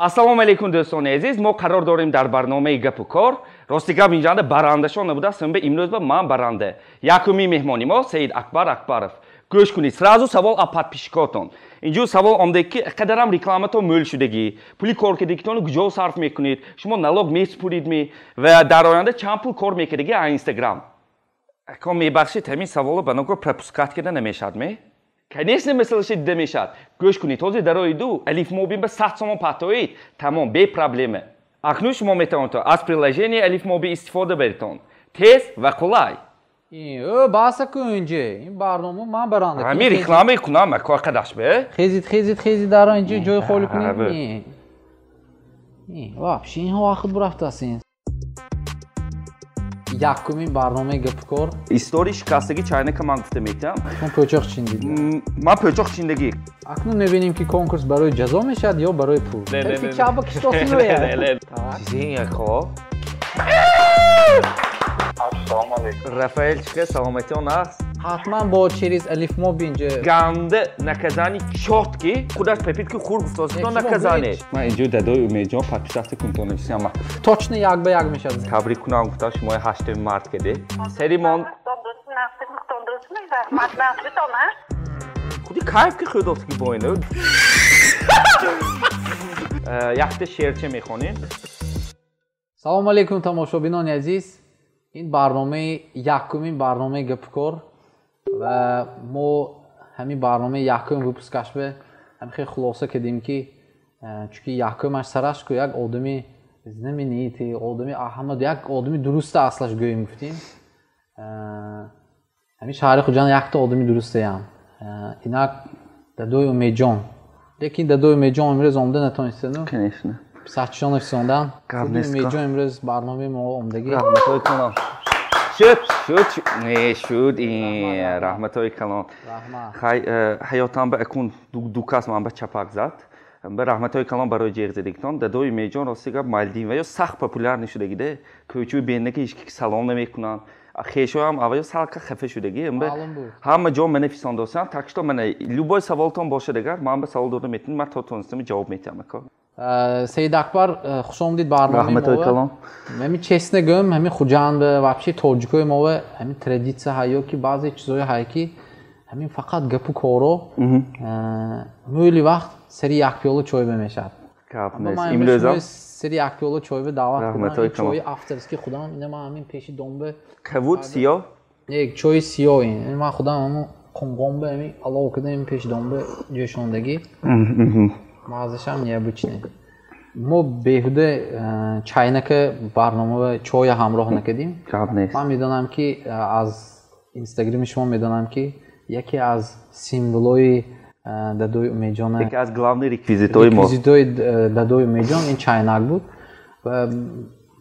Ассалому алайкум, дӯстони азиз. Мо қарор дорем дар барномаи «Гапу кор». Рости гап, инҷанда барандашон набуда, синба имрӯз ба ман баранда. Якумин меҳмони мо Саид Акбар Акбаров. Гӯш кунед, сразу савол аз подписчикотон. Инҷо савол омде, ки қадарам рекламатон мӯл шудагӣ, пули коркардагитонро куҷо сарф мекунед, шумо налог месупуридми ва дар оянда чанд пул кор мекардагӣ аз Инстаграм? Ако, мебахшед, ҳамин саволро ба ногоҳ пропускать карда намешавад ме? Конечно, масъалаша дида мешавад. Гӯш кунед, ҳозир дарои ду Алиф Мобин ба 100 сомон патоид, тамом, бе проблема. Акнун шумо метавонед аз приложение Алиф Моби истифода баритон, тез ва қулай. Ё баса кун, инҷа ин барнома ман баранда. Ҳамин реклама кунам, ако, қадаш бе. Хезид, хезид, хезид, дар инҷа ҷои холӣ кунед. Вообще инҳо вақт бурафтасин. Якумин барномаи «Гапкор». Истории шикастагӣ чайнака ман гуфта метиҳам. Шумо пӯчоқ чиндид. Ман пӯчоқ чиндагӣ. Акнун мебинем, ки конкурс барои ҷазо мешавад ё барои пул. Чаба киштосиноя. Чизе ако. Ассалому алайкум. Рафаэл, чӣ, саломатион аст? Ҳатман бо через Алифмоби инҷа. Ганда наказание чёткий, худаш пепит ки хур гуфтосито наказание. Ман инҷо дадои Умедҷон подписаться кунтонисиама. Точно як ба як мешавад. Табрик кунам, гуфтам, шумои 8 март каде. Серимон. Худи кайф ки худоски бо ино. Якта шеърча мехонем. Салому алайкум, тамошобинони азиз. Ин барномаи якумин барномаи «Гапкор» ва мо ҳамин барномаи якум выпускаш бе ҳам хеле хулоса кардем, ки чунки якумаш сараш ку як одами знаменитый, одами ҳама, як одами дуруста аслаш гӯем гуфтем. Ҳамин шаҳри Хуҷанд якта одами дурустаям, инак дадои Умедҷон. Лекин дадои Умедҷон имрӯз омда натонистану. Конечно. Писарчишон фисондан. Умедҷон имрӯз барномаи мо омдагӣ. Раҳматҳои калон. Шуд, шуд, не шуд, раҳматҳои калон. Хай, ҳаётам ба акун ду кас ман ба чапак зад. Ба раҳматҳои калон барои ҷеғ задагитон. Дадои Умедҷон, рости гап, Малдин ва ё сахт популярный шудагиде. Кӯчаи бендаки ҳеч ки салом намекунанд. Хешоам аввал салка хафа шудагӣ. Ҳама ҷо мана фисондосиам. Так что мана любой саволтон бошад, агар ман ба савол дода метавонед, ман то тонистам ҷавоб метиҳам, ако. Саид Акбар, хушомадид барномаи Раҳматҳои калон. Ҳамин честно гӯям, ҳамин Хуҷанд, вообще тоҷикои мо ҳамин традитсия ҳаё, ки баъзе чизҳое ҳае, ки ҳамин фақат гапу коро мӯли вақт сари як пиёла чой мешавад. Сари як пиёла чой даъват кунам. Чои авторский худам ина ман ҳамин пеши домбе. Кавуд сиёҳ? Не, чои сиёҳ ин ман худам ҳамун қумғонбе ҳамин алов кардам, ин пеши домбе ҷӯшондагӣ. Маззашам необычный. Мо беҳуда чайнака барнома чоя ҳамроҳ накардем. Ман медонам, ки аз Инстаграми шумо медонам, ки яке аз символҳои дадои Умедҷона, яке аз главный реквизитҳои мо, реквизитҳои дадои Умедҷон ин чайнак буд.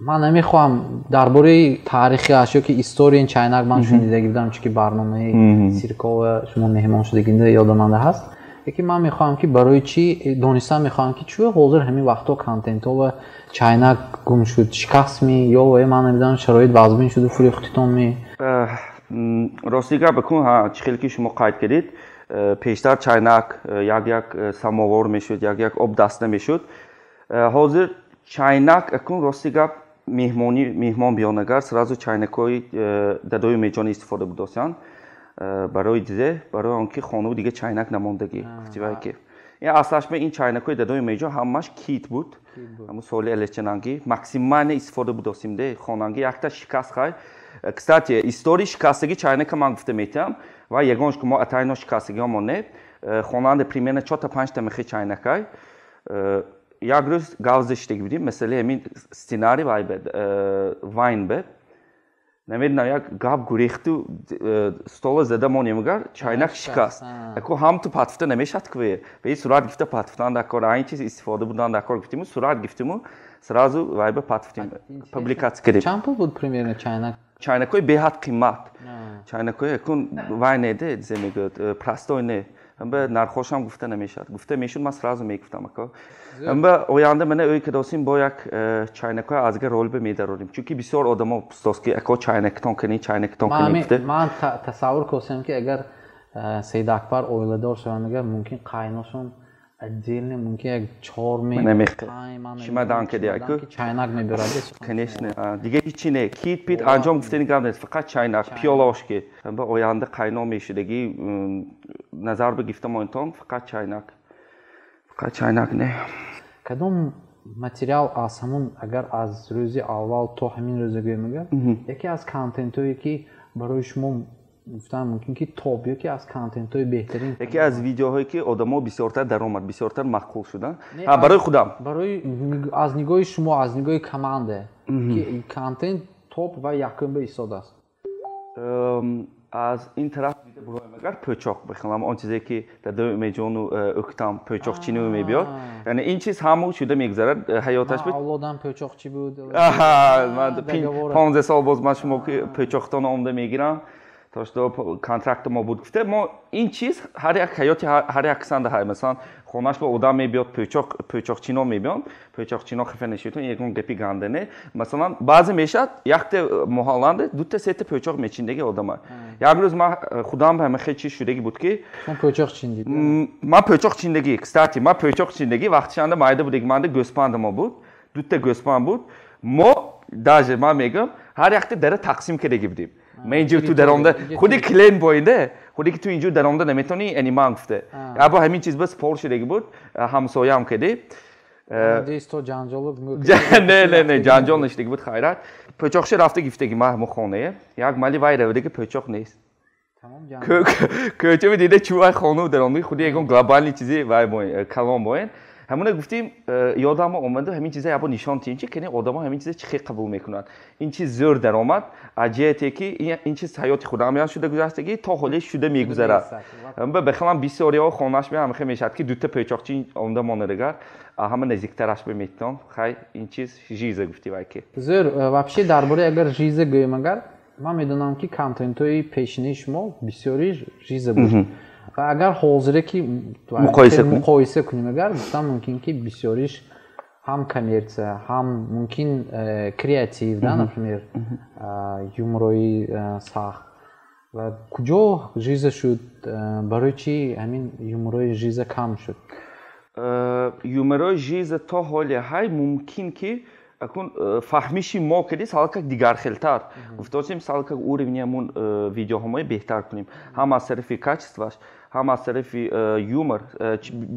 Ман намехоҳам дар бораи таърихиаш ё ки историяи ин чайнак. Ман шунидагӣ будам, чунки барномаи Сиркова шумо меҳмон шудагинда ёдоманда ҳаст. Лекин ман мехоҳам, ки барои чӣ донистан мехоҳам, ки чӯ ҳозир ҳамин вақтҳо контентҳо ва чайнак гум шуд, шикастми ё ман намедонам, шароит вазмин шуду фурӯхтитонми? Рости гап, бикун, чӣ хеле ки шумо қайд кардед, пештар чайнак як як самовар мешуд, як як об даста мешуд. Ҳозир чайнак акун, рости гап, меҳмонӣ, меҳмон биёнагар, сразу чайнакҳои дадои Умедҷон истифода будосянд. Барои дизе, барои он ки хонаву дига чайнак намондагӣ, гуфтивай ки ин аслаш ин чайнакҳои дадои Умедҷон ҳамаш кит буд. Ҳамун соли элечанангӣ максимально истифода будосим де хонангӣ. Якта шикаст. Хай, кстати, истории шикастагӣ чайнака ман гуфта метиҳам ва ягонш ки мо атайно шикастагиҳомо не. Хонанда примерно чорта панҷта мехи чайнакай. Як рӯз гав заштагӣ будем, масъалаи ҳамин сценарий вай бе, вайн бе, намедонам, як гап гурехту стола зада монемагар, чайнак шикаст. Ако ҳам ту патфта намешад кве, ба ин сурат гифта патфтан дакор, айн чиз истифода будан дакор гуфтиму, сурат гифтиму, сразу вай ба патфтим, публикатсия кардем. Чанд пул буд примерно чайнак? Чайнакҳои беҳад қимат, чайнакҳои акун вай неде, зе мегӯяд, простой не. Ба нархошам гуфта намешавад, гуфта мешуд, ман сразу мегуфтам, ако. Ба оянда мана ӯй кадосим, бо як чайнакҳои азга роль медарорем, чунки бисёр одамо пустос, ки ако, чайнактон кани, чайнактон кани гуфта. Ман тасаввур кардам, ки агар Саид Акбар оиладор шаванд, агар мумкин қайношон Отдельно мумкин як чор ме чимадан ки ку чайнак мебарад. Конечно, дига ҳичи не, кит пит анҷом гуфтани гап нест, фақат чайнак, пиёлаош ки ба оянда қайно мешудагӣ назар бигифта монтон, фақат чайнак, фақат чайнак не. Кадом материал аз ҳамун, агар аз рӯзи аввал то ҳамин рӯза гӯем, агар яке аз контентҳое, ки барои шумо гуфтан мумкин, ки топ ёки аз контентҳои беҳтарин? Яке аз видеоҳое, ки одамо бисёртар даромад, бисёртар маъқул шуданд барои худам? Барои аз нигоҳи шумо, аз нигоҳи команда, ки контент топ ва якум ба истодааст? Аз ин тараф дида буроем агар, пӯчоқ бихелам, он чизе, ки дадои Умедҷону Ӯктам пӯчоқчинӣ мебиёд, яъне ин чиз ҳаму шуда мегузарад ҳаёташ. Авлодам пӯчоқчӣ буд. 15 сол боз ман шумо пӯчоқтона омда мегирам, то что контракти мо буд, гуфта мо ин чиз ҳар як ҳаёти ҳар як касанда ҳай. Масалан, хонаш ба одам мебиёд, пӯчоқ, пӯчоқчино мебиён, пӯчоқчино хафа нашитон, ягон гапи ганда не. Масалан, баъзе мешавад, якте муҳалланде дута сета пӯчоқ мечиндаги одама. Як рӯз ман худам ҳама хел чиз шудаги буд, ки пӯчоқ чиндид? Ман пӯчоқ чиндагӣ, кстати, ман пӯчоқ чиндагӣ вақтишанда майда будаги, манда гӯспанда мо буд, дута гӯспанд буд. Мо даже, ман мегӯям, ҳар якта дара тақсим кардаги будем. Ман инҷо ту даромда, худи клиент боинде, худи ки ту инҷо даромда наметавонӣ, яъне ман гуфта або ҳамин чиз ба спор шудаги буд, ҳамсояам кади. Не, не, не, ҷанҷол нашудаги буд, хайрат. Пӯчоқши рафта гифтаги ман ҳамо хонае, як мали вай равидаги, пӯчоқ нест. Кӯчави дида, чу вай хону даромдаги, худи ягон глобальный чизи вай калон боин. Ҳамуна гуфтем, ёдамо омаду, ҳамин чиза ябо нишон тиҳем, чи кани одамо ҳамин чиза чӣ хел қабул мекунанд. Ин чиз зӯр даромад, аз ҷиҳате ки ин чиз ҳаёти худам ям шуда гузаштагӣ, то ҳоле шуда мегузарад. Бахелам бисёриҳо хонаш ҳамихел мешавад, ки дута пӯчоқчи омда монадагар, ҳама наздиктараш беметон. Хай, ин чиз жиза гуфти вай ки. Зӯр. Вообще, дар бораи агар жиза гӯем, агар ман медонам, ки контентҳои пешинаи шумо бисёри жиза буд, ва агар ҳозире ки муқоиса кунем, агар гуфтан мумкин, ки бисёриш ҳам коммерция, ҳам мумкин креатив да, например, юморои сахт, ва куҷо жиза шуд? Барои чӣ ҳамин юморои жиза кам шуд? Юморои жиза то ҳоле ҳай. Мумкин ки акун фаҳмиши мо кади салкак дигархелтар гуфтосем, салкак уровни ҳамун видеоҳомои беҳтар кунем, ҳам аз тарафи качестваш, ҳам аз тарафи юмор.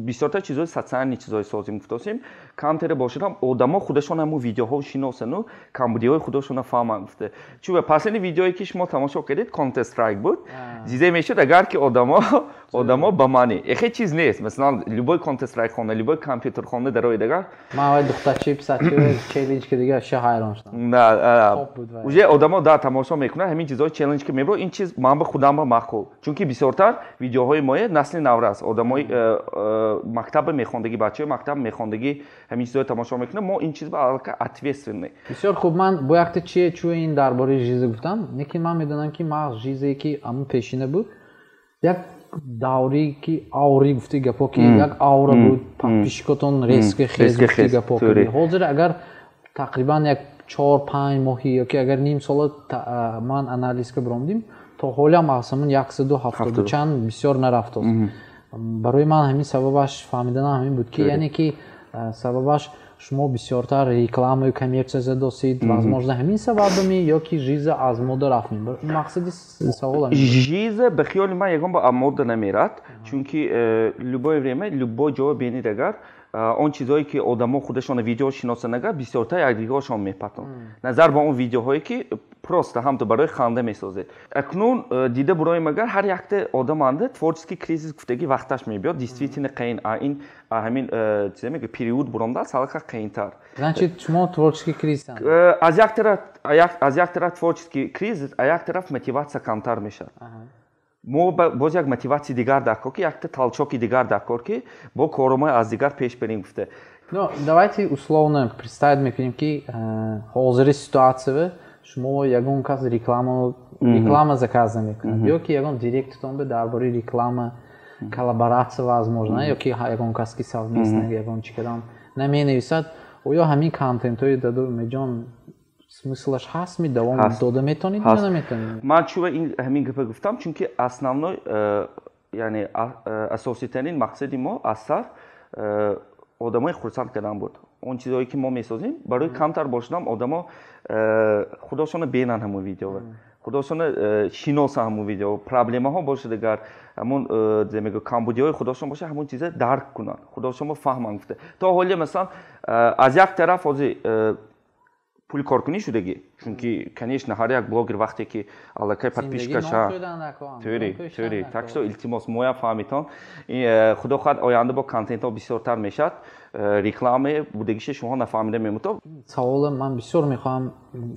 Бисёртар чизои социальный чизое созем гуфтосем, камтаре бошад ҳам, одамо худашон ҳамун видеоҳо шиносану камбудиҳои худашона фаҳманд гуфта. Чун последний видеое, ки шумо тамошо кардед, Counter Strike буд. Дизе мешуд, агар ки одамо ба маъни эхе чиз нест, масалан, любой Counter Strike хона, любой компютер хона дарои дагар. Ман вай духтарчи писарчи челлендж ки дига ша ҳайрон шудам. Уже одамо да тамошо мекунанд ҳамин чизҳои челлендж ки мебро. Ин чиз ман ба худам ба маъқул, чунки бисёртар видеоҳои мое насли наврас, одамои мактаба мехондагӣ, бачаҳои мактаб мехондагӣ ҳамин чизҳои тамошо мекунанд. Мо ин чиз ба аллакай ответственный. Бисёр хуб. Ман бо якта чие, чӯ ин дар бораи жиза гуфтам, лекин ман медонам, ки ман жизае, ки ҳамун пешина буд, як даври ки аури гуфти гапо, ки як аура буд, подписчикотон резко хез гуфти гапо. Ҳозир агар тақрибан як 4-5 моҳи ёки агар ним сола ман анализ ка биромдим, то ҳолиам аз ҳамун 170 чанд бисёр нарафтост. Барои ман ҳамин сабабаш фаҳмиданам ҳамин буд, ки яъне ки сабабаш шумо бисёртар рекламаю коммерция задосид, возможно, ҳамин сабабами, ё ки жиза аз мода рафтем? Мақсади савол. Жиза ба хиёли ман ягон ба мода намерад, чунки любое время, любой ҷо бинед, агар он чизҳое, ки одамо худашона видео шиносанд, агар бисёртар якдигаршон мепатон, назар ба он видеоҳое, ки просто ҳамто барои ханда месозед. Акнун дида буроем, агар ҳар якта одаманда творческий кризис гуфтагӣ вақташ мебиёд, действительно қаин ин ҳамин чизе мега период буромда салака қаинтар. Значит, шумо творческий кризис? Аз як тараф творческий кризис, а як тараф мотиватсия камтар мешавад. Мо боз як мотиватсияи дигар дар кор, ки якта толчоки дигар дар кор, ки бо коромои аз дигар пеш берем гуфта. Ну, давайте условно представить мекунем, ки ҳозири ситуация шумо ягон кас реклама заказ намекунад ё ки ягон директотон дар бораи реклама, коллаборация возможно, ё ки ягон кас ки совместно ягон чӣ кардам наменависад, оё ҳамин контентҳои даду Умедҷон смыслаш ҳаст, ми давом дода метавонед ё наметавонед? Ман чува ин ҳамин гапа гуфтам, чунки основной, яъне асоситарин мақсади мо аз сар одамои хурсанд кардан буд. Он чизҳое ки мо месозем, барои камтар бошадам одамо худошона бинанд ҳамон видео, худошона шиносанд ҳамон видео, проблемаҳо бошад, агар ҳамон мегӯ камбудиҳои худошон бошад, ҳамон чиза дарк кунанд, худошон фаҳманд гуфта. То ҳоле масалан аз як тараф ҳозир пул коркунӣ шудагӣ, чунки конечно ҳар як блогер вақте ки аллакай подписчикаша тӯри тӯри, так что илтимос, моям фаҳмитон, худо хоҳад, оянда бо контентҳо бисёртар мешавад, рекламе будагиша шумо нафаҳмида мемонед. Савола ман бисёр мехоҳам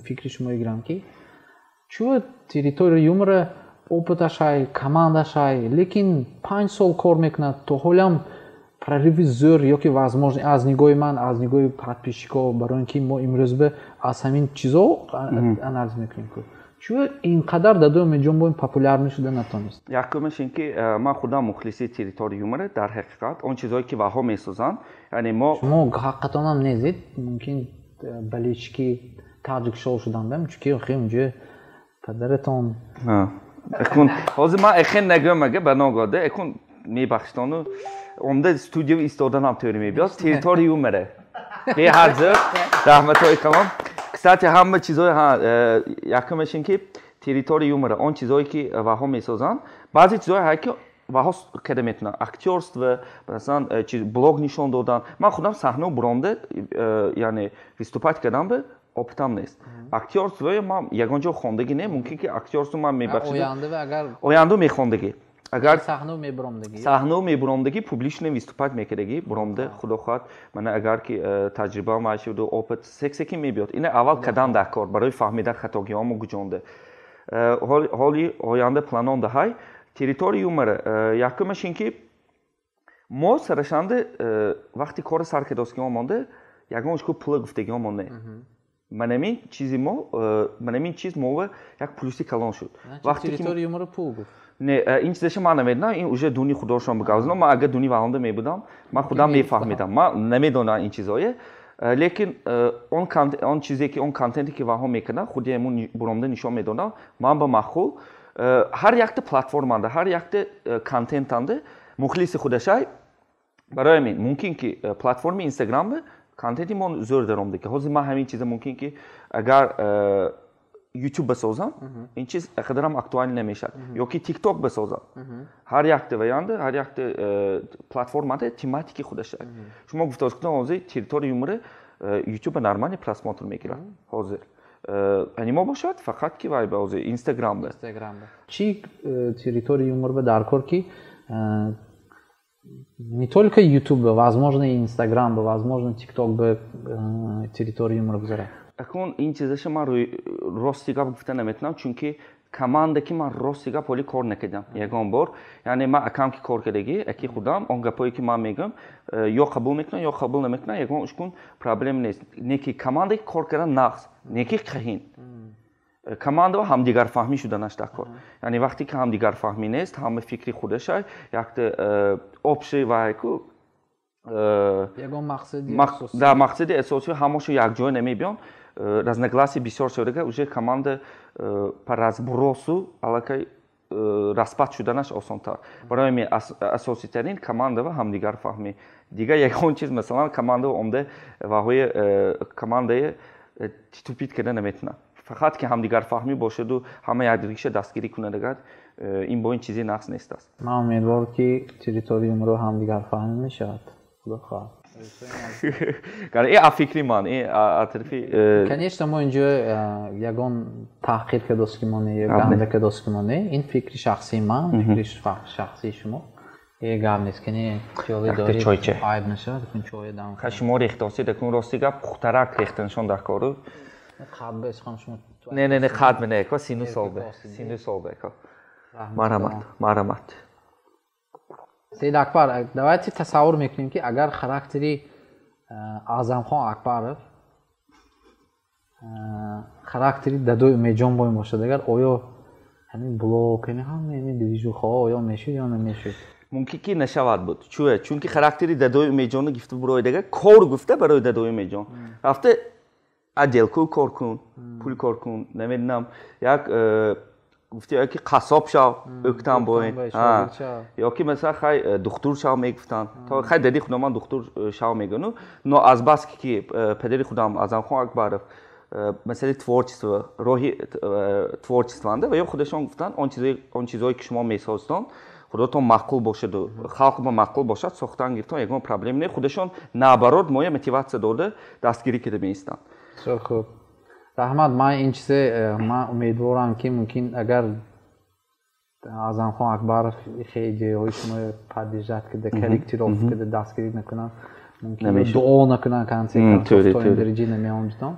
фикри шумо гирам, ки чӯ Территория юмора опыташай, командашай, лекин 5 сол кор мекунад, то ҳолам прорыви зӯр ёки возможно аз нигоҳи ман, аз нигоҳи подписчикҳо, барои ин ки мо имрӯз бе аз ҳамин чизо анализ мекунем, чӯ ин қадар дадои Умедҷон бо ин популярный шуда натонист? Якумаш ин ки ман худам мухлиси Территория юмора. Дар ҳақиқат, он чизҳое ки ваҳо месозанд, яъне мо Шумо ҳақиқатонам незед, мумкин болельщики Таҷик Шоу шудам, чунки охи унҷо падаратон. Экун ҳозир ман эхен нагӯям, ага ба ногоҳ экун мебахшитону омда студио истоданам тӯри мебиёд. Территория юмора беҳад зӯр, раҳматҳои калон. Кстати, ҳама чизҳои якумаш ин ки Территория юмора, он чизҳое ки ваҳо месозанд, баъзе чизҳое ҳай ки ваҳо када метавонанд, актёрство масалан, блог нишон додан. Ман худам саҳна буромда, яъне выступать кардам, бе опытам нест. Актёрство ман ягон ҷо хондагӣ не, мумкин ки актёрство ман мебахшид, оянда мехондагӣ. Агар саҳна мебуромдагӣ, саҳна мебуромдагӣ, публично выступать мекардагӣ, буромда, худо хоҳад, мана агар ки таҷриба машуду опыт сек-секи мебиёд. Ина аввал кадан дар кор барои фаҳмидан хатогиҳомо гуҷонда. Ҳоли оянда планонда ҳай. Территория юмора, якумаш ин ки мо сарашанда вақти кори сар кардоскиҳо монда, ягон ку пула гуфтагиҳо монда. Манамин чизи мо, манамин чиз мова як плюси калон шуд. Вақти Территория юмора пул гуфт? Не, ин чизаша ман намедонам, ин уже дуни худошон бигавзно. Ман агар дуни ваҳонда мебудам, ман худам мефаҳмидам. Ман намедонам ин чизое, лекин он чизе ки, он контенте ки ваҳо мекунад, худи ҳамун буромда нишон медодам, ман ба махул. Ҳар якта платформанда, ҳар якта контентанда мухлиси худашай. Барои ҳамин мумкин ки платформи Инстаграм контенти мо зӯр даромда, ки ҳозир ман ҳамин чиза мумкин ки агар YouTube басозам, ин чиз қадарам актуаль намешавад, ё ки TikTok басозам. Ҳар якта ваянда, ҳар якта платформада тематики худаш. Шумо гуфтааст, ҳозир Территория юмора YouTube нормальный просмотр мегирад ҳозир. Анимо бошад, фақат ки вай ба ҳозир Инстаграмда. Инстаграмда. Чи Территория юмор ба даркор, ки не только YouTube, возможно, и Instagram, возможно, TikTok ба Территория юмора гузарад? Акун ин чизаша ман рости гап гуфта наметавонам, чунки команда ки ман рости гап ҳоли кор накардам ягон бор. Яъне ман акам ки кор кардагӣ, аки худам он гапое ки ман мегӯям, ё қабул мекунам, ё қабул намекунам, ягон ушкун проблем нест. Не ки команда ки кор кардан нағз, не ки қаҳин. Команда ҳамдигарфаҳмӣ шуданаш дар кор. Яъне вақте ки ҳамдигарфаҳмӣ нест, ҳама фикри худаша, якта общий вай ку ягон мақсади да, мақсади асосӣ ҳамашо якҷоя намебиён, разногласие бисёр шудага, уже команда по разбросу аллакай распад шуданаш осонтар. Барои ҳамин асоситарин команда ва ҳамдигарфаҳмӣ. Дигар ягон чиз, масалан, команда омда ваҳои командаи тупить карда наметавонад. Фақат ки ҳамдигарфаҳмӣ бошаду ҳама якдигарша дастгирӣ кунад, агар ин бо ин чизи нақс нест аст. Ман умедвор, ки Территория юмора ҳамдигарфаҳмӣ мешавад, худо хоҳад. Ин фикри ман, ин атрофи Конечно, мо инҷо ягон таҳқир кардост ки мо не, ё ганда кардост ки мо не. Ин фикри шахсии ман, фикри шахсии шумо, е гап нест, ки пиёле дорӣ, айб нашавад, кун чой дам. Ха, шумо рехтосид, кун рости гап, пухтарак рехтаншон дар кору. Қад бесхам шумо. Не, не, не, қад не, ко сину сол бе, сину сол бе, ко марҳамат, марҳамат. Саид Акбар, давайте тасаввур мекунем, ки агар характери Аъзамхон Акбаров характери дадои Умедҷон боем бошад, агар оё ҳамин блог, ҳамин ҳамин движухаҳо оё мешуд ё намешуд? Мумкин ки нашавад буд. Чӯе? Чунки характери дадои Умедҷонро гифта бурои дага кор гуфта, барои дадои Умедҷон рафта отделку кор кун, пул кор кун, намедонам, як Гуфти ки қассоб шав, ӯктан боин. Ё ки масалан хай духтур шав мегуфтанд. То хай дади худам ман духтур шав мегӯну, но аз бас ки падари худам Аъзамхон Акбаров масъалаи творчество, роҳи творчествоанда ва ё худашон гуфтанд, он чизое ки шумо месозтон, худотон маъқул бошаду халқ ба маъқул бошад, сохтан гиртон ягон проблем не. Худашон наоборот моя мотиватсия дода дастгирӣ карда меистанд. Бисёр хуб. Раҳмат, ман ин чизе ман умедворам ки мумкин агар Аъзамхон Акбаров хеле идеяҳои шумо поддержать карда, корректировка карда, дастгирӣ накунанд, мумкин дуо накунанд, концерт то ин дараҷа намеомадам.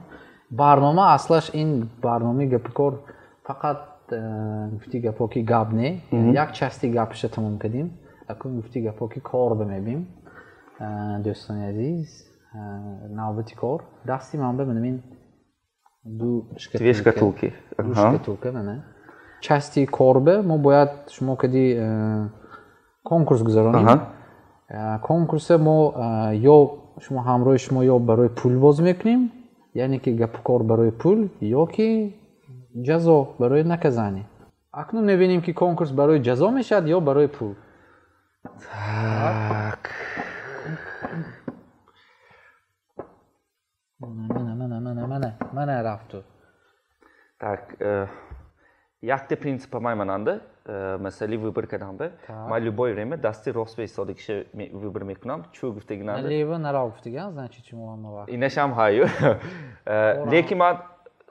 Барнома аслаш ин барномаи гапикор фақат гуфти гапо ки гап не, як части гапаша тамом кардем, акун гуфти гапо ки кор бимебим. Дӯстони азиз, навбати кор дасти ман ба манамин ду шкатулки. Ду шкатулка мана. Части корбе мо бояд шумо кади конкурс гузаронем. Конкурсе мо ё шумо ҳамроҳи шумо ё барои пул боз мекунем, яъне ки гапкор барои пул ё ки ҷазо барои наказание. Акнун мебинем ки конкурс барои ҷазо мешавад ё барои пул. Так. Мана рафту. Так, якте принципа май мананда, масъали выбор карданда, ман любое время дасти рост ба истода киша выбор мекунам, чӯ гуфтагинанда. Налево нараво гуфтаган, значит шумо ҳама вақт. Инашам ҳаю. Лекин ман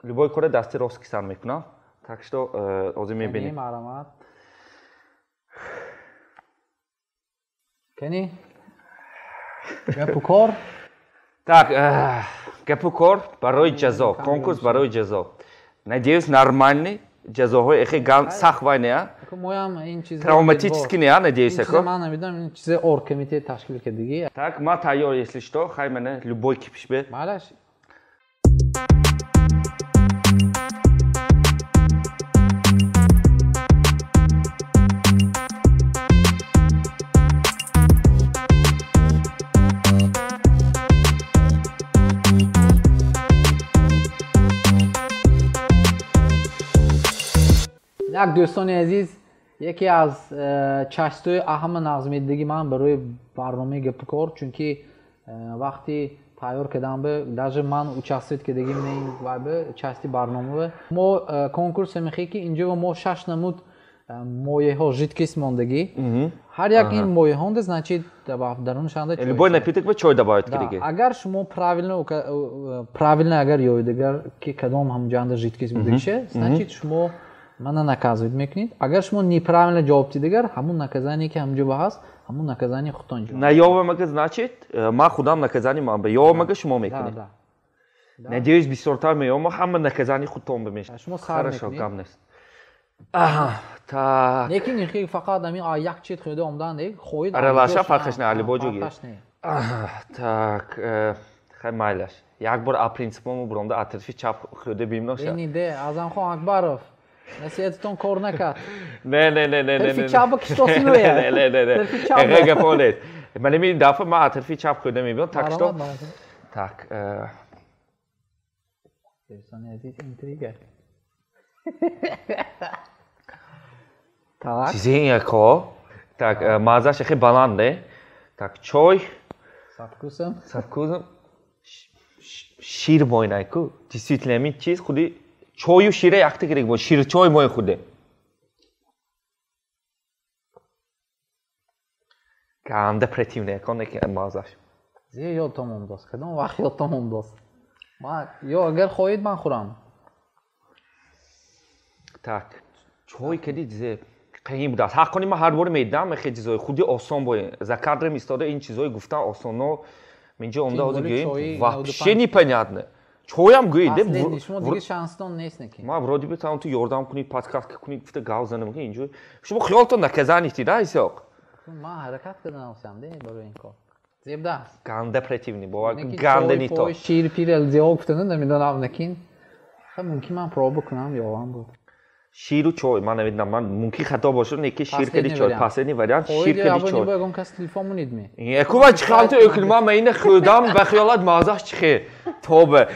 любой кора дасти рост кисан мекунам. Так что ҳозир мебинем. Кани марамат. Кани? Гапу кор? Так, гапу кор барои ҷазо, конкурс барои ҷазо. Надеюсь, нормальный ҷазоҳои эхе ган сахт вай не, а? Моям ин чиз травматический не, а, надеюсь, ако? Ман намедонам, ин чизе оргкомитет ташкил кардагӣ. Так, ман тайёр, если что, хай мана любой кипиш бе. Малаш. Як дӯстони азиз, яке аз частҳои аҳама нағзмедидаги ман барои барномаи гапикор, чунки вақти тайёр кардан бе, даже ман участвовать кардагим не вай бе части барнома бе. Мо конкурс мехе ки инҷо мо 6 намуд моеҳо жидкость мондагӣ. Ҳар як ин моеҳонда, значит, дарунашанда чой. Любой напиток ба чой добавить кардагӣ. Агар шумо правильно агар ёед, агар ки кадом ҳамҷанда жидкость будагише, значит шумо мана наказывать мекунед. Агар шумо неправильно ҷавоб дидагар, ҳамун наказание ки ҳамҷо ба ҳаст, ҳамун наказание худтон ҷавоб. Наёвамага, значит, ман худам наказание ман ба ёвамага шумо мекунед. Надеюсь, бисёртар меёвам, ҳама наказание худтон бимешавад. Шумо сар мекунед. Хорошо, гап нест. Аҳа, так. Лекин ин фақат ҳамин як чиз хӯрда омадан, хоҳед аралаша фарқаш не, алибо ҷуги. Так, хай майлаш. Як бор а принсипамо буромда а тарафи чап хӯрда бимноша. Ин Аъзамхон Акбаров насиҳатитон кор накард. Не, не, не, не, не. Тарафи чапа киштоси ноя. Не, не, не, не. Эге гапо нест. Ман ин дафъа ман аз тарафи чап хӯрда мебиём, так что так. Дӯстони азиз, интрига. Так. Чизе ин яко. Так, маззаш хеле баланд не. Так, чой. Со вкусом. Со вкусом. Шир мойнайку. Действительно, ин чиз худи чою шире якта керек бо ширчой мои худе. Ганда противне, кон ки мазаш. Зе ёдтон омдост. Кадом вақт ёдтон омдост? Ман ё агар хоҳед ман хӯрам. Так, чой кади зе қиин будааст. Ҳаққони ман ҳар бор медам хеле чизои худи осон бо за кадром истода ин чизои гуфтан осонно. Минҷо омда ҳозир гӯем вообще непонятно. Чоям гӯед. Последний, шумо дига шанстон нест неки. Ман вроде бы там ту ёрдам кунӣ, подкаст кунӣ, гуфта гав занам ки инҷо. Шумо хиёлтон наказание да, Исоқ? Ман ҳаракат кардам осям, де, барои ин кор. Зебда аст. Ганда противный, бовар кун, ганда не то. Шир пир зиё гуфтан, намедонам накин. Ха мумкин ман проба кунам, ёвам буд. Ширу чой, ман намедонам, ман мумкин хато бошад, не ки шир кади чой. Последний вариант шир кади чой. Бо ягон кас телефон монид ми? Яку ва чихалти өкл, ман ина хӯдам, ба хиёлат мазаш чихе. Тобе.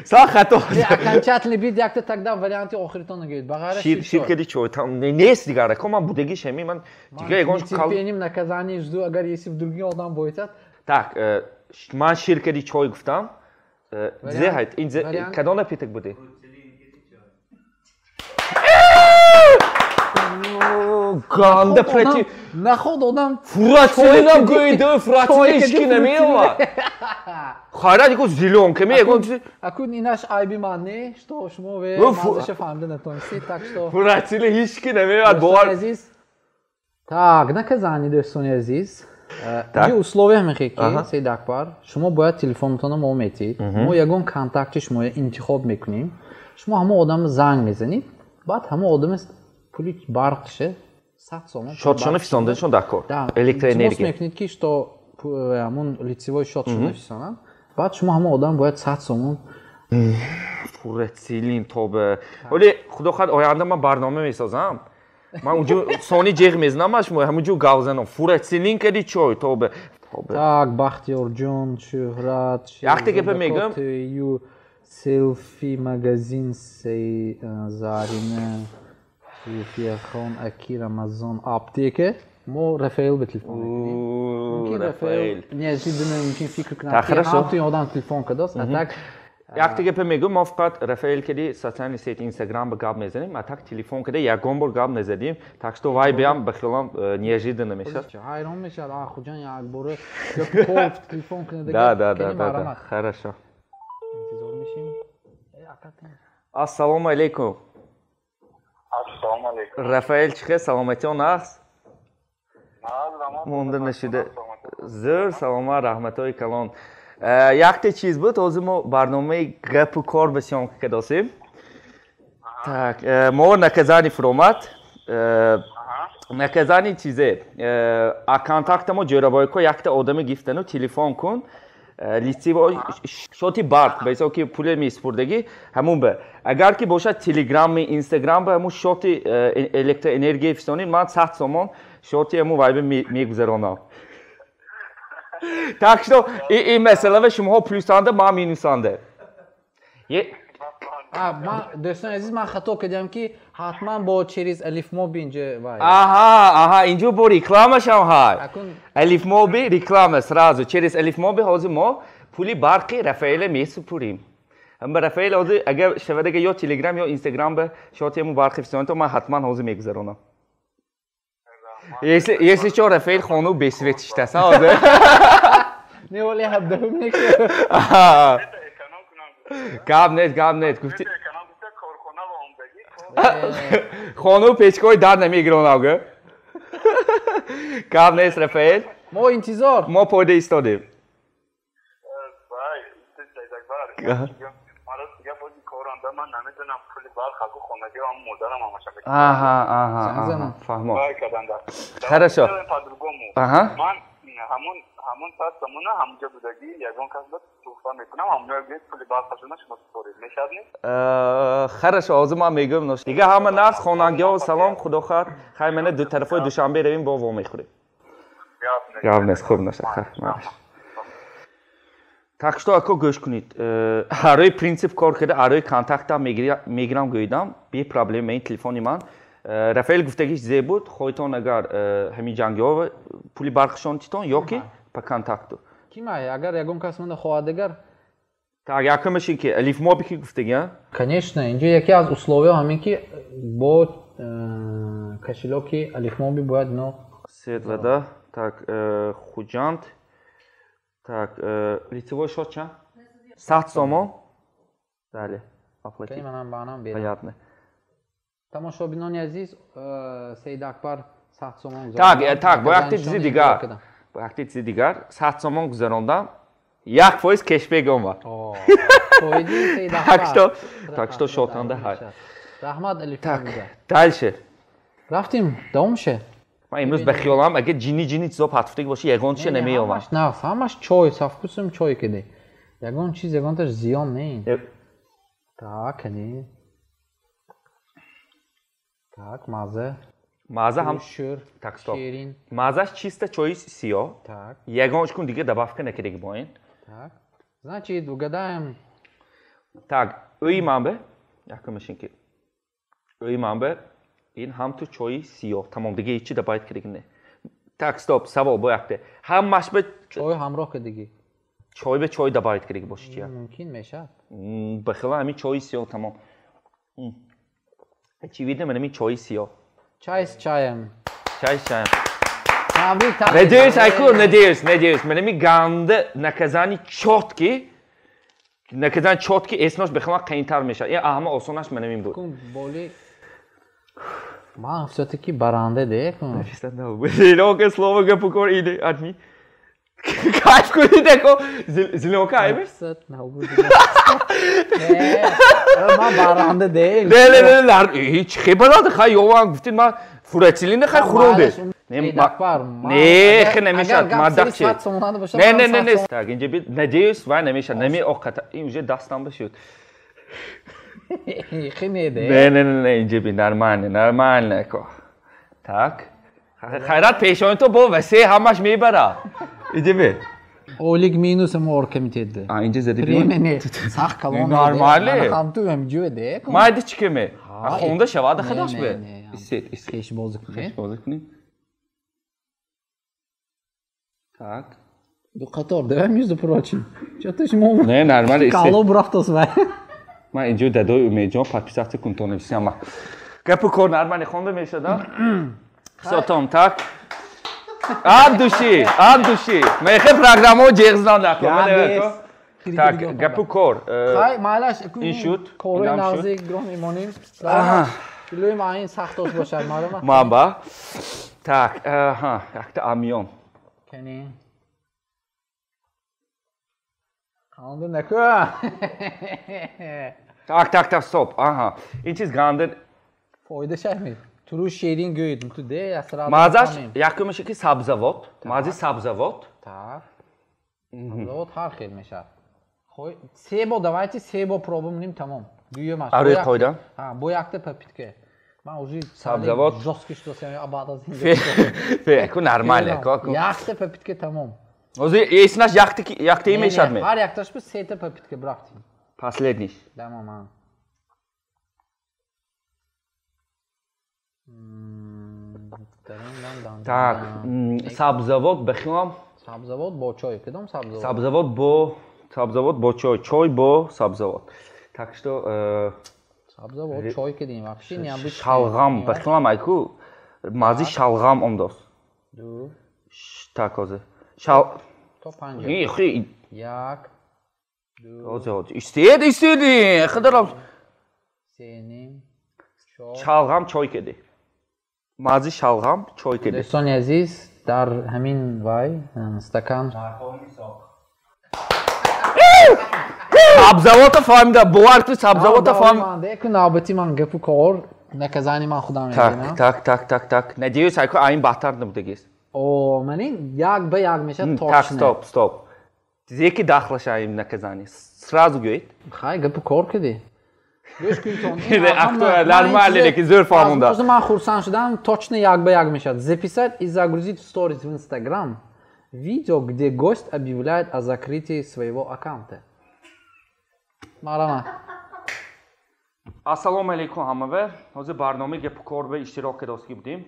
Са хато. Окончательный бид якта тогда варианти охиритон гӯед. Ба ғайр шир кади чой там нест дигар. Ко ман будагиш ҳами ман дигар ягон терпением наказание жду, агар если вдруг одам бойтад. Так, ман шир кади чой гуфтам. Зе ҳайт, ин кадом напиток буди? Ганда против. Наход одам. Фуратсилинам гӯйду, фуратсилин ҳеч ки намеёвад. Хайрат яко зелёнка ме ягон чизи. Акун инаш айби ман не, что шумо ве мазаша фаҳмида натонистед, так что. Фуратсилин ҳеч ки намеёвад, бовар. Так, наказание дӯстони азиз. Инҷо условия мехе ки Саид Акбар, шумо бояд телефонтонро мо метиҳед. Мо ягон контакти шумо интихоб мекунем. Шумо ҳамон одамро занг мезанед, баъд ҳамон одам пули барқше 100 сомон. Шотшоно фисонданшон дар кор. Электроэнергия. Илтимос мекунед ки что ҳамон лицевой шотшоно фисонанд. Баъд шумо ҳамон одам бояд 100 сомон. Фуратсилин тобе. Вале худо хоҳад оянда ман барнома месозам. Ман унҷо сони ҷеғ мезанам аз шумо, ҳамунҷо гав занам. Фуратсилин кади чой тобе. Так, Бахтиёрҷон, Шӯҳрат, якта гапа мегӯям. Селфи магазин сей Зарина Суфияхон Аки Рамазон аптека. Мо Рафаэл ба телефон мекунем. Мумкин Рафаэл неожиданно мумкин фикр кунад ки ҳамтуи одам телефон кардааст, а так якта гапа мегӯям, мо фақат Рафаэл кади социальный сеть Инстаграм ба гап мезанем, а так телефон када ягон бор гап назадем, так что вай биям ба хиёлам неожиданно мешавад. Ҳайрон мешавад, а хуҷан якбора ё телефон кунад. Да, да, да, да, хорошо. Ассалому алейкум. Ассалому алейкум. Рафаэл чихе, саломатион аст? Монда нашуда. Зӯр, саломат, раҳматҳои калон. Якте чиз буд, ҳозир мо барномаи гапу кор ба съёмка кардосем. Так, мо наказани фуромад. Наказани чизе. А контакта мо ҷӯрабойко якта одаме гифтану телефон кун. Лицевой шоти барқ ба ҳисоб ки пуле месупурдагӣ ҳамун ба. Агар ки бошад Телеграм, Инстаграм ба ҳамун шоти электроэнергия фисонид, ман 100 сомон шоти ҳамун вайба мегузаронам. Так что ин масъала шумоҳо плюсанда, ман минусанда. Ман дӯстони азиз, ман хато кардам ки ҳатман бо через Алифмоби инҷо вай. Аҳа, аҳа, инҷо бо рекламашам ҳай. Алифмоби реклама сразу через Алифмоби ҳозир мо пули барқи Рафаэла месупурим. Ба Рафаэл ҳозир агар шавадага ё Телеграм ё Инстаграм ба шоти ҳамун барқи фисонид, ман ҳатман ҳозир мегузаронам. Если чо Рафаэл хону бесвет шиштаст ҳозир. Не, вале ҳабдаҳум некунад. Гап нест, гап нест. Гуфти хону печкои дар намегиронам гӯ. Гап нест, Рафаэл. Мо интизор. Мо пойда истодем. Аҳа, аҳа, фаҳмо. Хорошо. Аҳа. Ҳамон 100 сомона ҳамҷо будагӣ ягон кас ба туҳфа мекунам, ҳамҷо гӯед пули барқашона шумо супоред, мешавад не? Хорошо, ҳозир ман мегӯям. Дига ҳама нағз, хонангиҳо салом, худо хоҳад. Хай мана ду тарафҳои Душанбе равем, бо во мехӯрем. Гап нест, хуб наша. Так что ако гӯш кунед, ҳарӯи принсип кор карда, ҳарӯи контактам мегирам гӯидам, бе проблема ин телефони ман. Рафаэл гуфтагиш зе буд, хоҳитон агар ҳамин ҷангиҳо пули барқшон титон ё ки по контакту. Кимай, агар ягон кас манда хоҳад агар? Так, якумаш ин ки Алифмоби ки гуфтаги, а? Конечно, инҷо яке аз условияҳо ҳамин ки бо кошелёки Алифмоби бояд ино свет вода, так, Хуҷанд, так, лицевой счёт чанд? 100 сомон. Далее, оплатить. Понятно. Тамошобинони азиз, Саид Акбар 100 сомон гузарондам. Так, так, бо якта чизи дигар. Бо якта чизи дигар 100 сомон гузарондам. 1% кэшбэк омад. Так что шотанда ҳай. Раҳмат Алиф. Так, дальше. Рафтим, давом ше. Ман имрӯз ба хиёлам агар ҷинни чизо патфтаг боша, ягон чизе намеёвам. Ҳамаш нағз, ҳамаш чой, сафкусум чой киди. Ягон чиз, ягонташ зиён не. Так, кани. Так, маза. Маза ҳам шӯр. Так, стоп. Ширин. Мазаш чисто чои сиёҳ. Так. Ягон кун дига добавка накардаги бо ин. Так. Значит, угадаем. Так, ӯи манбе, якумаш ин ки ӯи манбе ин ҳам ту чои сиёҳ, тамом, дига ҳечи добавить кардаги не. Так, стоп, савол бо якте. Ҳамаш бе чой ҳамроҳ кардагӣ. Чой бе чой добавить кардаги боши чия? Мумкин мешавад. Ба хела ҳамин чои сиёҳ, тамом. Очевидно, ман ҳамин чои сиёҳ. Чай с чаем. Чай с чаем. Табрик, табрик. Надеюсь, айку, надеюсь, надеюсь. Ман ҳамин ганда наказани чётки, наказани чётки эснош ба хела қайнтар мешавад. Ин ҳама осонаш ман ҳамин буд. Кун боли ман всё-таки баранда де. Зелёнка слово гапукор иде адми. Кайф кунед ако зелёнка айбе? Ман баранда де. Не, не, не, не, ҳеч хе баранда хай ёван гуфтин ман фурацилин хай хӯронде. Не, не, хе намешад, мадақ чи. Не, не, не, не. Так, инҷа би надеюсь, вай намешад, нами оқата. Ин уже дастам башуд. Хе не де. Не, не, не, не, инҷа би нормально, нормально ко. Так. Хайрат пешони то бо васе ҳамаш мебара. Инҷа би. Олик минус мо оркомитет. А инҷа зади би. Не, не, сах калон. Нормально. Ҳам ту ҳам ҷӯ де. Майди чӣ кеме? Хонда шавад хадаш бе. Исет, исет. Хеш бозӣ кунем. Хеш бозӣ кунем. Так. Ду қатор, да, между прочим. Чё-то шумо. Не, нормально. Кало бурафтос вай. Ман инҷо дадои Умедҷон подписаться кун то нависам. Гапу кор нормально хонда мешада. Всё, так. От души, от души. Мехе программао ҷеғздан накун. Так, гапу кор. Хай, майлаш, ин шуд. Корои наздик гроҳ мемонем. Илои ма ин сахтош бошад, маълум. Ман ба. Так, аҳа, якта амиён. Кани. Қанду наку. Так, так, так, стоп. Аҳа. Ин чиз ганда фоида шахми. Туруш ширин гӯед, ту де, я сразу. Мазаш якумаш ки сабзавот, мази сабзавот. Так. Сабзавот ҳар хел мешавад. Хой, се бо давайте се бо проба мунем тамом. Дуюмаш. Ари қоида? Ҳа, бо якта попитка. Ман уже сабзавот жёсткий что сем баъд аз ин. Фе, ку нормально, ку. Якта попитка тамом. Ози эснаш якта якта мешавад ме. Ҳар якташ бо сета попитка брафтим. Последний. Тамом, ҳа. Так, сабзавот бихоҳам. Сабзавот бо чой, кадом сабзавот? Сабзавот бо чой, чой бо сабзавот. Так что сабзавот чой кардем, вообще необычно. Шалғам бихоҳам айку мази шалғам омдост. Ду. Так, ҳозир. Шал то панҷ. Хи. Як. Ду. Ҳозир, ҳозир. Истед, истед. Хидарам. Се ним. Чор. Шалғам чой кардем. Мази шалғам чой кардем. Дӯстони азиз, дар ҳамин вай стакан сабзавото фаҳмида, бовар кунед, сабзавото фаҳм. Деку навбати ман гапу кор, наказани ман худам мебинам. Так, так, так, так. Надеюсь, айку айн баҳтар набудагист. О, ман ин як ба як мешавад точно. Так, стоп, стоп. Зеки дахлаша айн наказани. Сразу гӯед. Хай, гапу кор кардӣ. Гӯш кун тон. Нормально, лекин зӯр фаҳмонда. Ман хурсанд шудам, точно як ба як мешавад. Записать и загрузить в сторис в Инстаграм видео, где гость объявляет о закрытии своего аккаунта. Марама. Ассалому алейкум ҳамаве. Ҳозир барномаи гапу кор ба иштирок кардоски будем.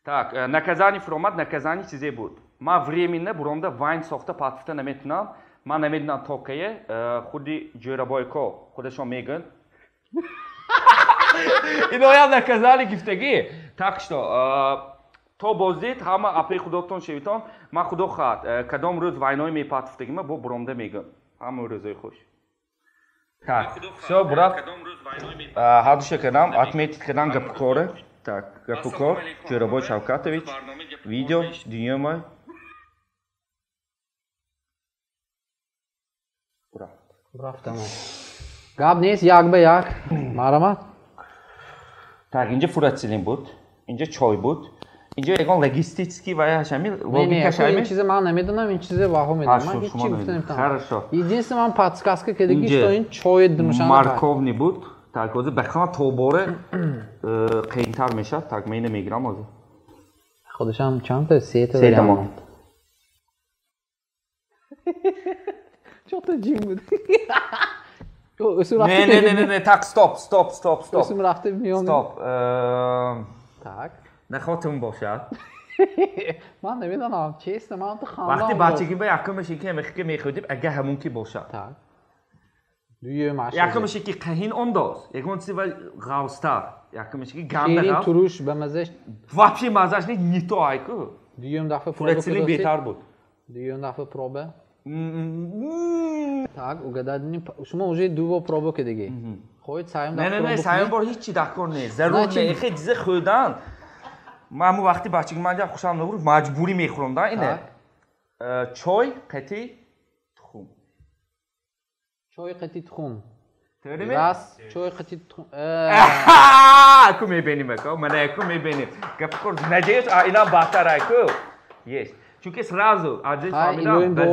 Так, наказани фуромад, наказани чизе буд. Ман временно буромда вайн сохта патфта наметунам. Ман намедонам то кае, худи ҷӯрабойко худашон мегӯянд. Иноям наказани гифтагӣ. Так что то боздид ҳама апаи худотон шевитон. Ман худо хоҳад кадом рӯз вайнои мепатфтагима бо буромда мегӯям. Ҳама рӯзои хуш. Так, всё, бурафт. Ҳардуша кардам, отметить кардам гапукоре. Так, гапукор, Ҷӯрабой Шавкатович, видео, дунёмай. Бурафт. Бурафт, тамом. Гап нест, як ба як. Марама. Так, инҷа фурацилин буд, инҷа чой буд. Инҷо ягон логистический вай ҳашами, логика шами. Ин чизе ман намедонам, ин чизе ваҳо медонам. Ман ҳеч чи гуфта наметавонам. Хорошо. Единственное, ман подсказка кардагӣ, что ин чой дунушанда. Морковный буд. Так, ҳозир бахама тобора қийинтар мешавад. Так, мен ина мегирам ҳозир. Худашам чандта? Сета Сета монд. Чорта ҷим буд. Не, не, не, не, не, так, стоп, стоп, стоп, стоп. Өсум рафта миён. Стоп. Так. Нахотум бошад. Ман намедонам, честно, ман ту хандам. Вақти бачагӣ ба якумаш ки ҳамихи мехӯрдим, ага ҳамун ки бошад. Так. Дуюмаш. Якумаш ки қаҳин ондоз, ягон чизи ва ғавстар. Якумаш ки ганда ғавс. Туруш ба мазаш. Вообще мазаш не, не то айку. Дуюм дафъа проба. Фурацилин беҳтар буд. Дуюм дафъа проба. Так, угадать. Шумо уже ду бор проба кардагӣ. Хоҳед сеюм дафъа Не, не, не, сеюм бор ҳеҷ чи дар кор нест. Зарур не, хе чизе хӯрдан. Ман ҳамун вақти бачагӣ ман ҷа хушам набуд, маҷбурӣ мехӯрам да ине. Чой қати тухм. Чой қати тухм. Раз, чой қати тухм. Ку мебинем ака, мана ку мебинем. Гап кор, надеюсь, ина баҳтар айку. Есть. Чунки сразу аҷиз фаҳмидам, ба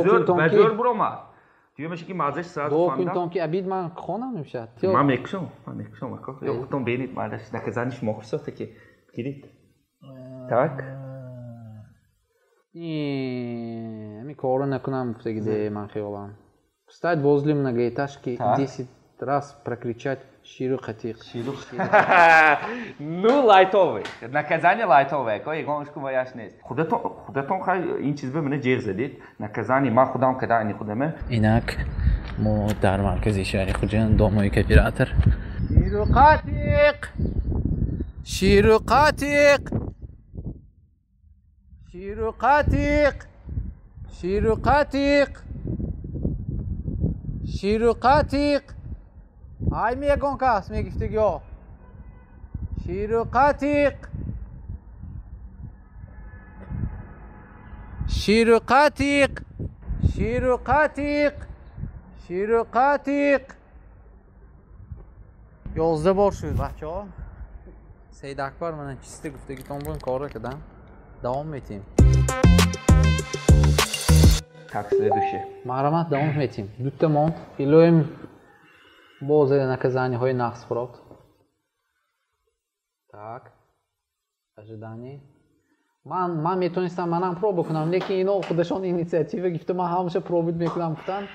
зӯр буромад. Дуюмаш ки маззаш сразу фаҳмидам. Дуо кунтон ки абид ман хонам мешавад. Ман мекушам, ман мекушам ака. Ё худтон бинед, ман наказани шумо хусота ки гирид. Так. Ами корро накунам гуфтагиде ман хиёлам. Встать возле многоэтажки 10 раз прокричать ширу қатиқ. Ширу. Ну лайтовый. Наказание лайтовое, ко ягонашку ваяш нест. Худатон, худатон хай ин чиз ба мана ҷеғ задид. Наказание ман худам када ини худаме. Инак мо дар маркази шаҳри Хуҷанд домои кооператор. Ширу қатиқ. Ширу қатиқ. Ширу қатиқ. Ширу қатиқ. Ширу қатиқ. Ай мегон кас мегифтигё. Ширу қатиқ. Ширу қатиқ. Ширу қатиқ. Ширу қатиқ. 11 бор шуд бачаҳо. Саид Акбар мана чисто гуфтагитон бо ин корро кардам. Давом метим. Так, следующий. Марҳамат, давом метим. Дута монд. Илоҳим боз наказаниҳои нақс хӯрод. Так. Ожидание. Ман метонистам манам проба кунам, лекин ино худашон инициатива гирифта, ман ҳамеша пробит мекунам гуфтан.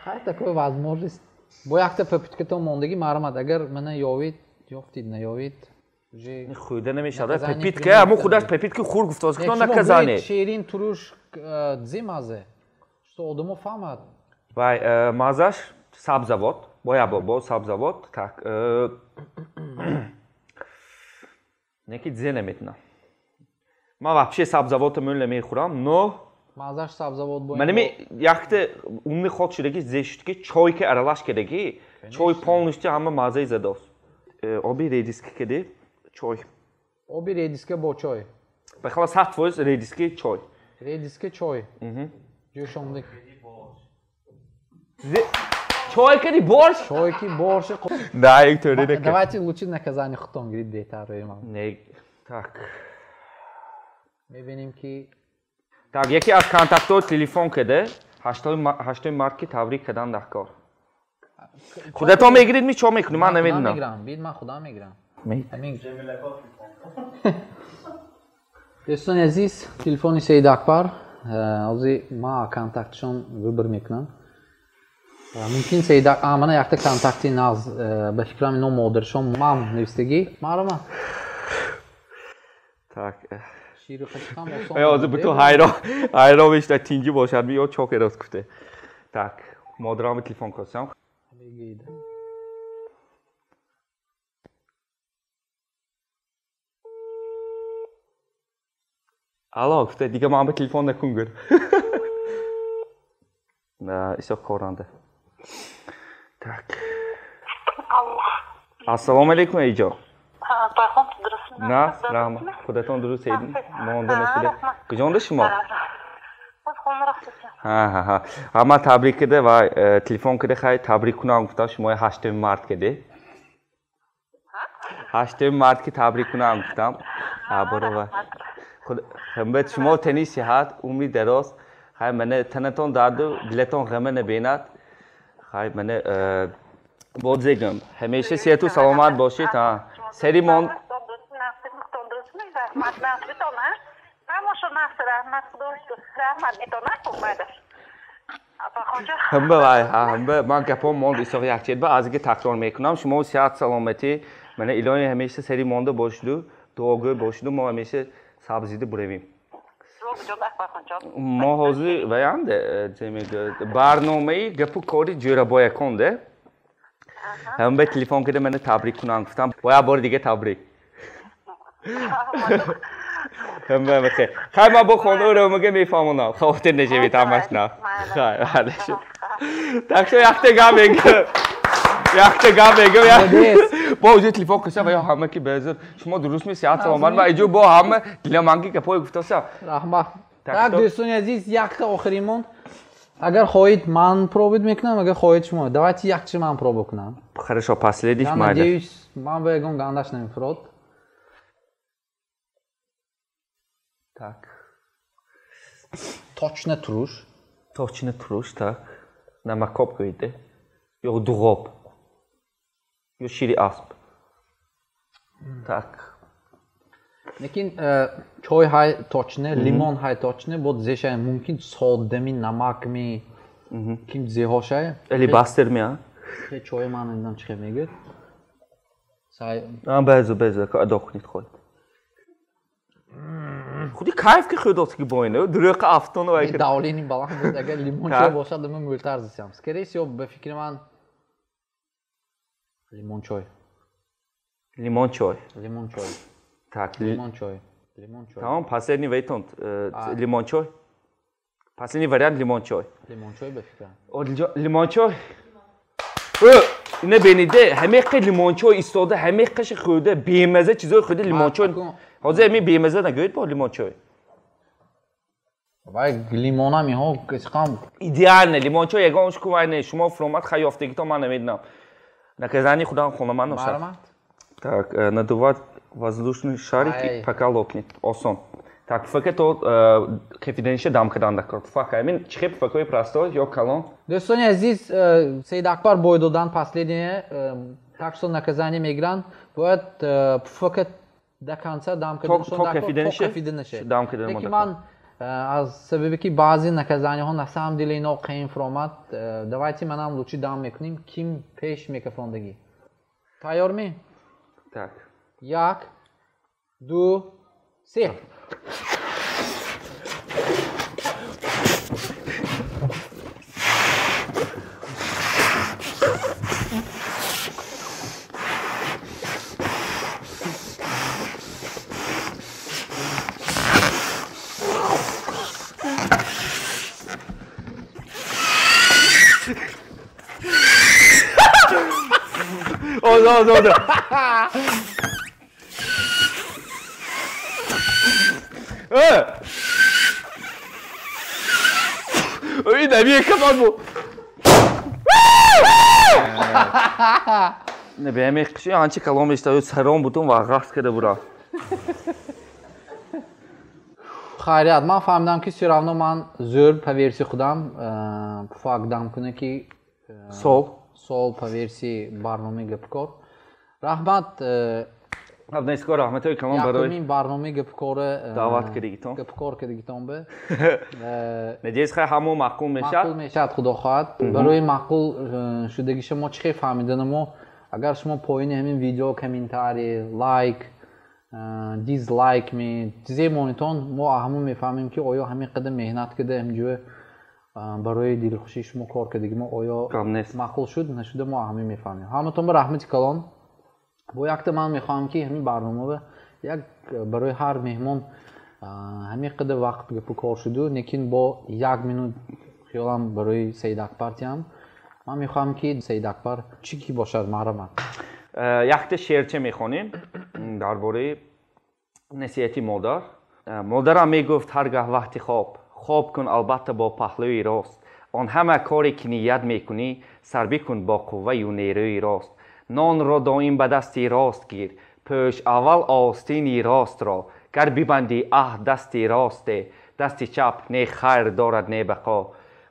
Хай такой возможность. Бо якта попыткатон мондагӣ, марҳамат, агар мана ёвид, ёфтид, наёвид. Хӯрда намешавад. Попытка, ҳамун худаш попытка хӯр гуфтааст, ки наказание. Ширин туруш зи мазе. Что одамо фаҳмад. Вай, мазаш сабзавот. Боя бо сабзавот. Так. Неки зе наметунам. Ман вообще сабзавотро мӯл намехӯрам, но мазаш сабзавот бо. Манами якта умни ход шудаги зе шуд ки чой ки аралаш кардаги, чой полностью ҳама мазаи задост. Оби редиска кади чой. Оби редиска бо чой. Бахала 100% редиски чой. Редиска чой. Ҷӯшондик. Чой кади борщ? Чой ки борщ. Да, як тӯри дека. Давайте лучше наказание худтон гирид беҳтар рӯи ман. Не, так. Мебинем ки Так, яке аз контактҳо телефон каде, 8 март ки табрик кардан дар кор. Худатон мегирид ми чо мекунӣ? Ман намедонам. Мегирам, бид ман худам мегирам. Дӯстони азиз, телефони Саид Акбар. Ҳозир ман контактшон выбор мекунам. Мумкин Саид мана якта контакти нағз, ба фикрам ино модаршон мам навистагӣ. Маълума. Так. Ширу қатиқам осон. Ҳозир бутун ҳайрон мешуда, тинҷӣ бошад, ё чок эроз гуфте. Так, модарам телефон кардам. Алло, гуфте, дига ман ба телефон накун гур. На, исо коранда. Так. Алло. Ассалому алейкум, эйҷо. Пайхом дуруст? На, раҳмат. Худатон дуруст эйдин. Монда нашуда. Куҷонда шумо? Ҳа. Ҳа, ман табрик карда ва телефон карда хай табрик кунам гуфтам шумои 8 март каде. 8 март ки табрик кунам гуфтам. Ҳа, барова. Худ шумо тани сиҳат, умри дароз. Хай мана танатон дарду, дилатон ғама набинад. Хай мана Бодзегам. Ҳамеша сиҳату саломат бошед. Сари мон ҳамба вай, ҳамба ман гапом монд исоқ якчет ба аз ки такрор мекунам. Шумо сиҳат саломатӣ, мана илоҳи ҳамеша сари монда бошиду, дуогӯй бошиду, мо ҳамеша сабзида буравем. Мо ҳозир ваянде барномаи гапу кори ҷӯрабояконде. Ҳамба телефон кида мана табрик кунам гуфтам. Бо як бори дига табрик. Ҳамба бахайр. Хай ман бо хонуро ромага мефаҳмонам. Хавотир нашавед ҳамаш на. Хай, бале шуд. Так что якта гап мегӯям. Якта гап мегӯям. Бо уҷо телефон кушам ва ё ҳама ки безур. Шумо дуруст ми сиҳат саломат ва иҷо бо ҳама диламанги гапҳои гуфтасам. Раҳмат. Так дӯстони азиз, якта охирин монд. Агар хоҳед ман пробид мекунам, агар хоҳед шумо. Давайте якчи ман пробу кунам. Хорошо, последний Я надеюсь, ман ба ягон гандаш намефурод. Так. Точно туруш. Точно туруш, так. Намакоб гӯиде. Ё дуғоб. Ё шири асп. Так. Лекин чой ҳай точно, лимон ҳай точно, бод зешай мумкин соддами, намакми, ким зеҳошай. Эли бастер ми, а? Чой ман намедонам чӣ хел мегӯяд. Сай. Безу, безу, адо кунед хоҳед. Худи кайф ки хӯдост ки бо ино, дурӯқа афтон ва давлени баланд буд, агар лимон чой бошад, ман мӯлтар зисам. Скорее всего, ба фикри ман лимон чой. Лимон чой. Лимон чой. Так, лимон чой. Лимон чой. Тамом, последний вариант лимон чой. Последний вариант лимон чой. Лимон чой ба фикрам. Лимон чой. Ина бениде, ҳамеқа лимон чой истода, ҳамеқаши хӯрда, бемаза чизои хӯрда лимон чой. Ҳозир ҳамин бемаза нагӯед бо лимон чой. Вай лимонам иҳо чиқам идеально лимон чой ягон шку вай не, шумо фуромад хай ёфтагито ман намедонам. Наказани худам хонаман ношад. Так, надувать воздушный шарик, пока лопнет. Осон. Так, пуфака то кефидениша дам кардан дакор. Пуфака, ҳамин чӣ хел пуфакҳои простой ё калон? Дӯстони азиз, Саид Акбар бой додан последнее, так что наказание мегиранд. Бояд пуфака до конца дам кардан то кефидениша дам кардан. Лекин ман аз сабабе ки баъзе наказаниҳо на самом деле ино қиин фуромад, давайте манам лучи дам мекунем, ким пеш микрофондагӣ. Тайёр ми? Так. Як, ду, се. Оз, оз, оз. Ин кафан бу. Не бе қиши анчи калом иштаю сарон бутун ва ғафт када бура. Хайрият, ман фаҳмидам ки всё равно ман зӯр по версии худам пуфак дам кунам ки сол сол по версии барномаи гапкор. Раҳмат. Абнескор раҳматҳои калон барои якумин барномаи гапкор даъват кардагитон. Гапкор кардагитон бе. Надеюсь, хай ҳамо маъқул мешавад. Маъқул мешавад, худо хоҳад. Барои маъқул шудагиша мо чӣ хел фаҳмидану мо, агар шумо поёни ҳамин видео комментарий, лайк, дизлайк ми чизе монитон, мо ҳамон мефаҳмем ки оё ҳамин қадар меҳнат карда ҳамҷоя барои дилхушии шумо кор кардаги мо оё маъқул шуд нашуда, мо ҳамин мефаҳмем. Ҳаматон ба раҳмати калон. Бо якта ман мехоҳам ки ҳамин барномаро як барои ҳар меҳмон ҳамин қадар вақт гапу кор шуду, лекин бо як минут хиёлам барои Саид Акбар тиям. Ман мехоҳам ки Саид Акбар чӣ ки бошад маҳрамат. Якта шеърча мехонем дар бораи насиҳати модар. Модарам мегуфт ҳар гаҳ вақти хоб, хоб кун албатта бо паҳлӯи рост. Он ҳама коре ки ният мекунӣ, сар бикун бо қувваю нерӯи рост. Нонро доим ба дасти рост гир, пӯш аввал остини ростро. Гар бибандӣ аҳд дасти росте, дасти чап не хайр дорад не бақо.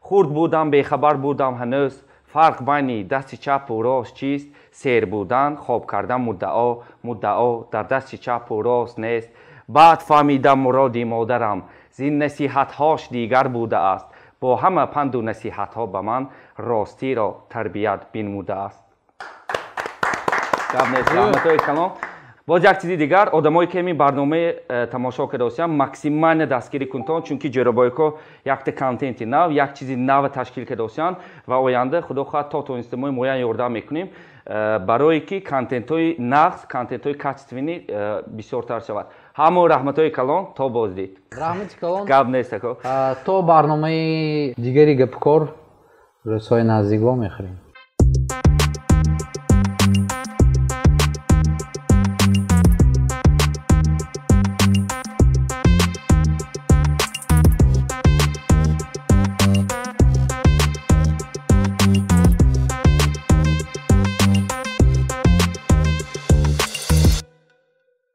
Хурд будам, бехабар будам ҳанӯз, Фарқ байни дасти чапу рост чист? Сер будан, хоб кардан муддао, муддао дар дасти чапу рост нест. Баъд фаҳмидам муроди модарам зин насиҳатҳош дигар будааст. Бо ҳама панду насиҳатҳо ба ман ростиро тарбият бинмудааст. Гап нест, раҳматҳои калон. Боз як чизи дигар, одамое ки ҳамин барномаи тамошо кардаосиям, максимально дастгирӣ кунтон, чунки Ҷӯробойко якта контенти нав, як чизи нав ташкил кардаосиянд ва оянда, худо хоҳад, то тонистемои моян ёрдам мекунем, барое ки контентҳои нағз, контентҳои качественный бисёртар шавад. Ҳамо раҳматҳои калон, то боздид. Раҳмати калон. Гап нест, ако. То барномаи дигари гапкор, рӯзҳои наздик вомехӯрем.